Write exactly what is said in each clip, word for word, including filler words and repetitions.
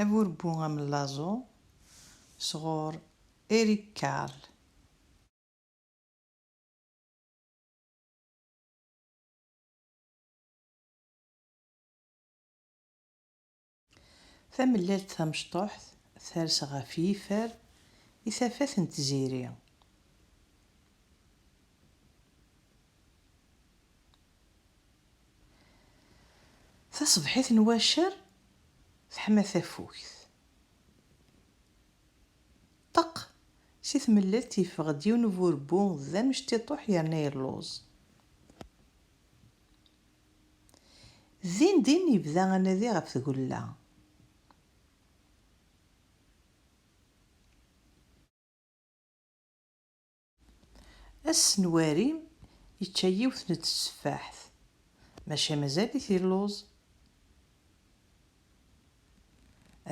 Aburbu amellaẓu sɣur Eric Carle. Tamellalt tamecṭuḥt ters ɣef yifer i tafat n tziri. Taṣebḥit n wacer teḥma tafukt. Ṭeq, si tmellalt yeffeɣ-d yiwen uburbu d amecṭiṭuḥ yerna yelluẓ. Din din yebda anadi ɣef tgella. Ass n warim yečča yiwet n tteffaḥt, maca mazal-it yelluẓ.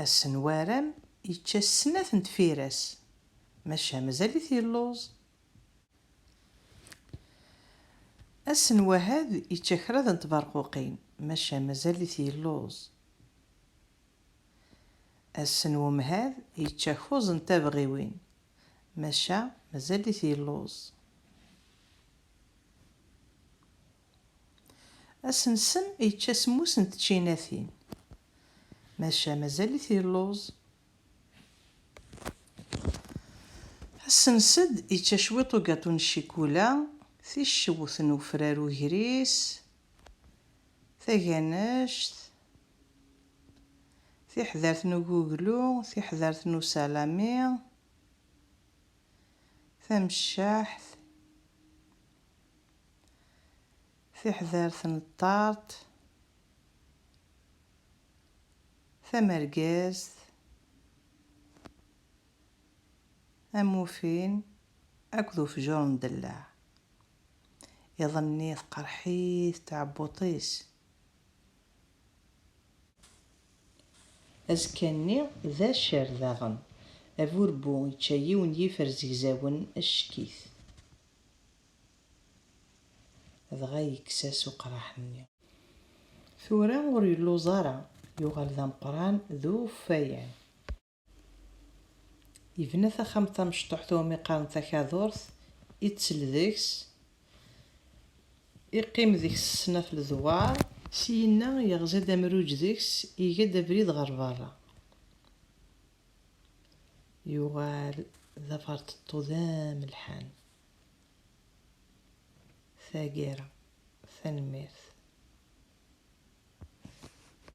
Ass n waram yečča snat n tfiras, maca mazal-it yelluẓ. Ass n wahad yečča kraḍ n tberquqin, maca mazal-it yelluẓ. Ass n wemhad yečča kuẓ n tabɣiwin, maca mazal-it yelluẓ. Ass n ssem yečča semmus n tčinatin, maca mazal-it yelluẓ. Ass n sed yečča cwiṭ ugaṭu n ccikula, ticcewt n ufrar ugris, taganect, tiḥdart n uguglu, tiḥdart n usalami, tameccaḥt, tiḥdart n ṭṭart, tamergazt, amufin akked ufjur n ddellaɛ. Iḍ-nni tqerḥ-it tɛebbuṭ-is. Azekka-nni d acer daɣen. Aburbu yečča yiwen yifer zegzawen ackit. Dɣa yekkes-as uqraḥ-nni. Tura ur yelluẓ ara, yuɣal d ameqqran d ufayan. Yebna taxxamt tamecṭuḥt umi qqaren takadurt, ittel deg-s, iqqim deg-s snat ledwar, syenna yeɣza-d amruǧ deg-s, iga-d abrid ɣer berra. Yuɣal d aferṭeṭṭu d amelḥan. Taggara, tanemmirt.